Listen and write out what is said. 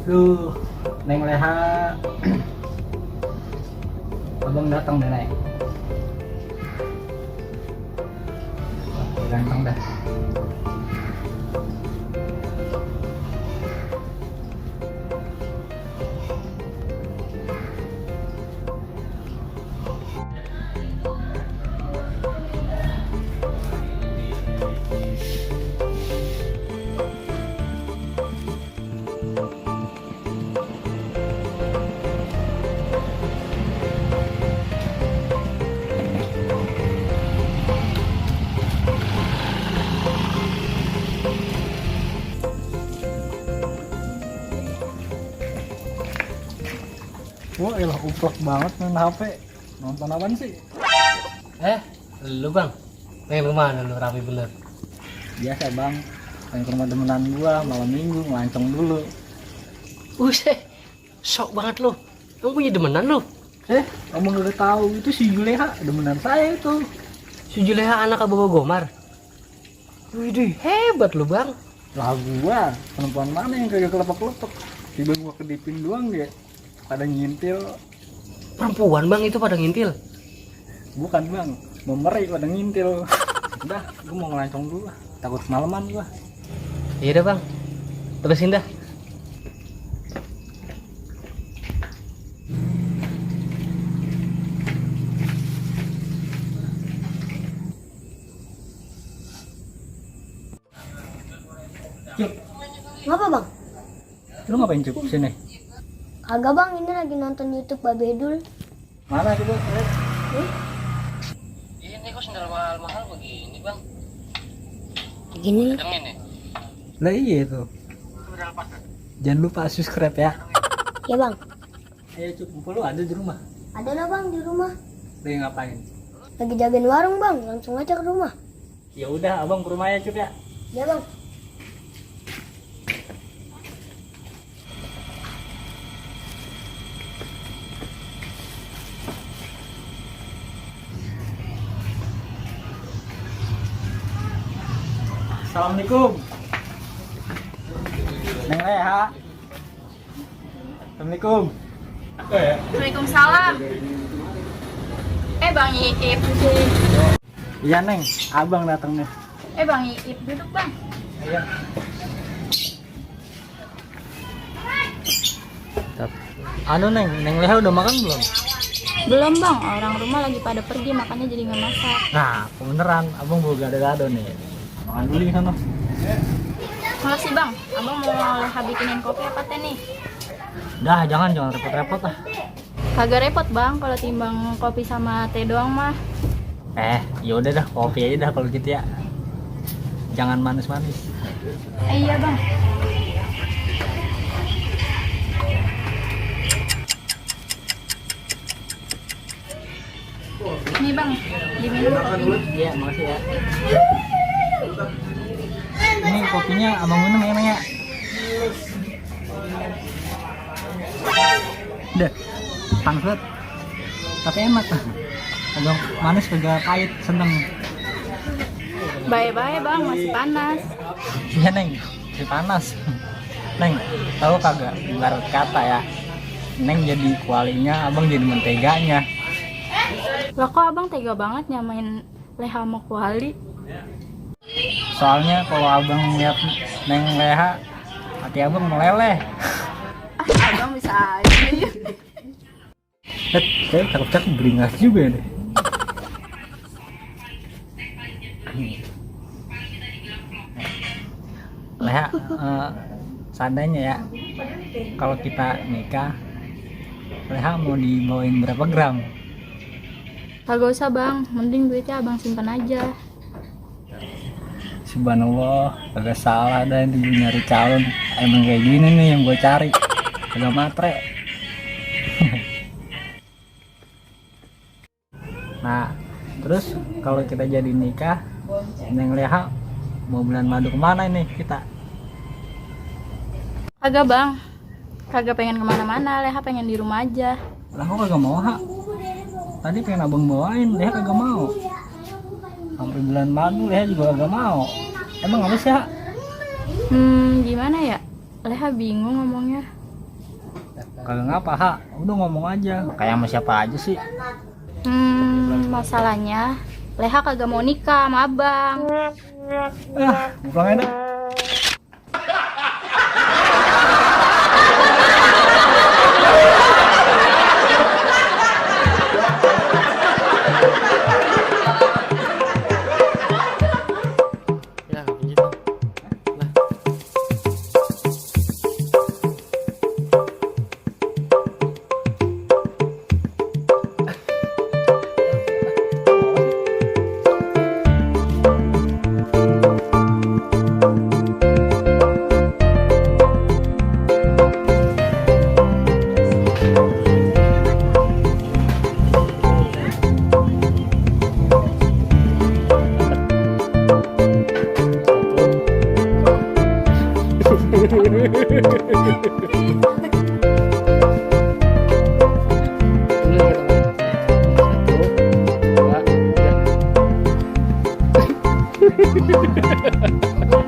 Duh, Neng Leha. Abang datang deh, Neng. Ganteng dah. Wah, elah uplak banget main HP. Nonton apaan sih? Lu bang, pengen kemana lu rapi bener? Biasa bang, pengen ke rumah temenan gua malam minggu ngelancong dulu. Buset, sok banget lu. Lu punya demenan lu? Kamu gak tahu itu si Juleha, demenan saya itu. Si Juleha anak Abah Gomar. Widih, hebat lu bang. Lah gua, perempuan mana yang kagak kelepek-kelepek? Tiba gua kedipin doang dia. Pada ngintil. Perempuan bang itu pada ngintil. Bukan bang, memerai pada ngintil. Udah, gua mau ngelancong dulu lah. Takut semalaman gua. Iya dah bang, terusin dah. Cuk, Ngapa bang? lu ngapain Cuk sini? Agak bang, ini lagi nonton YouTube Babedul. Mana coba? Ini kok sendal mahal-mahal begini bang? Begini nih. Yang ini? Lah iya itu. Jangan lupa subscribe ya. Ya bang. Ayo Cuk, kumpul lu ada di rumah. Ada lah bang di rumah. Lagi ngapain? Lagi jagain warung bang, langsung aja ke rumah. Ya udah, abang ke rumahnya Cuk ya. Ya bang. Assalamualaikum. Neng Leha. Assalamualaikum. Waalaikumsalam. Bang Iip. Iya Neng, abang datang nih. Bang Iip, duduk bang. Iya. Anu Neng Leha udah makan belum? Belum bang, orang rumah lagi pada pergi makanya jadi nggak masak. Nah, beneran, abang mau gado-gado nih. Makan dulu di sana. Makasih bang, abang mau Leha bikinin kopi apa teh nih? Dah, jangan repot-repot lah. Kagak repot bang, kalau timbang kopi sama teh doang mah. Ya udah dah, kopi aja dah kalau gitu ya. Jangan manis-manis. Iya bang. Nih bang, diminum kopinya. Iya, makasih ya. Ini kopinya abang minum ya Neng ya. Udah, panas banget. Tapi enak. Agak manis kagak pahit, seneng. Bye-bye bang, masih panas. Iya Neng, masih panas. Neng, tahu kagak ibarat kata ya, Neng jadi kualinya, abang jadi menteganya. Lah kok abang tega banget nyamain Leha sama kuali? Soalnya kalau abang lihat Neng Leha, hati abang meleleh. Abang bisa aja ya. Kayak cakep-cakep beringas juga deh. Leha, seandainya ya, kalau kita nikah, Leha mau dibawain berapa gram? Kagak usah bang, mending duitnya abang simpan aja. Subhanallah, kagak salah dah ini gue nyari calon. Emang kayak gini nih yang gue cari, kagak matre. Nah, terus kalau kita jadi nikah, Neng Leha mau bulan madu kemana ini kita? Kagak bang, kagak pengen kemana-mana, Leha pengen di rumah aja. Lah kok kagak mau, Ha? Tadi pengen abang bawain, Leha kagak mau. Sampai bulan madu Leha juga kagak mau. Emang apa sih, Ha? Gimana ya? Leha bingung ngomongnya. Kagak ngapa, Ha? Udah ngomong aja. Kayak sama siapa aja sih. Masalahnya Leha kagak mau nikah sama abang. Pulang aja dah. Ya, pinjam. Lah. Dulu ya, teman. 1, 2, 3.